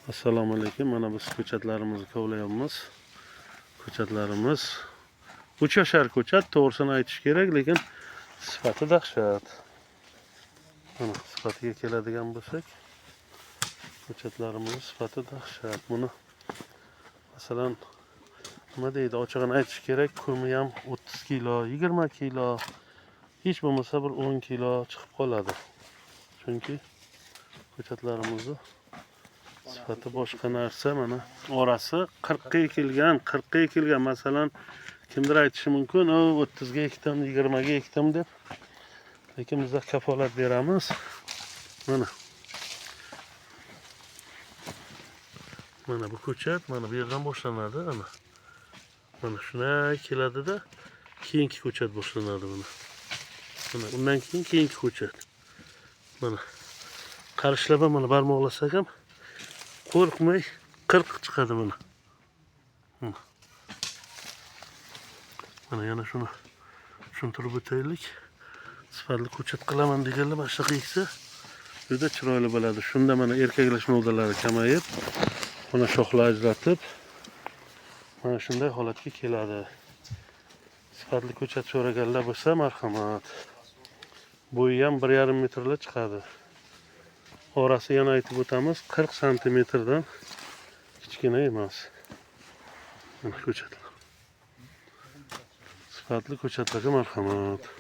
Assalomu alaykum. Mana biz ko'chatlarimizni kovlayapmiz. Ko'chatlarimiz 3 yashar ko'chat, to'g'risini aytish kerak, lekin sifati dahshat. Mana sifatiga keladigan bo'lsak, ko'chatlarimiz sifati dahshat. Buni masalan nima deydi, ochig'ini aytish kerak, ko'mi ham 30 kilo, 20 kilo, hech bo'lmasa bir 10 kilo chiqib qoladi. Chunki ko'chatlarimizni sifati boshqa narsa. Mana orasi 40 ga ekilgan, 40 ga ekilgan. Masalan, kimdir aytishi mumkin, "O, 30 ga ekdim, 20 ga ekdim" deb. Lekin biz kafolat beramiz. Mana. Mana bu ko'chat, mana bu yerdan boshlanadi, ana. Mana shunday keladida, keyingi ko'chat boshlanadi mana. Mana undan keyin keyingi ko'chat. Mana qarishlab ham mana barmoqlasak ham qo'rqmay 40 chiqadi mana. Mana. Mana yana shuni tushuntirib o'taylik. Sifatli ko'chat qilaman deganlar mana shunaqa eksa juda chiroyli bo'ladi. Shunda mana erkaklash novdalari kamayib, mana shoxlar ajratib, mana shunday holatga keladi. Sifatli ko'chat so'raganlar bo'lsa, marhamat. Bo'yi ham 1,5 metrla chiqadi. Orasi yana aytib o'tamiz, 40 santimetrdan kichkina emas. Mana ko'chatlar. Sifatli ko'chatlarga marhamat.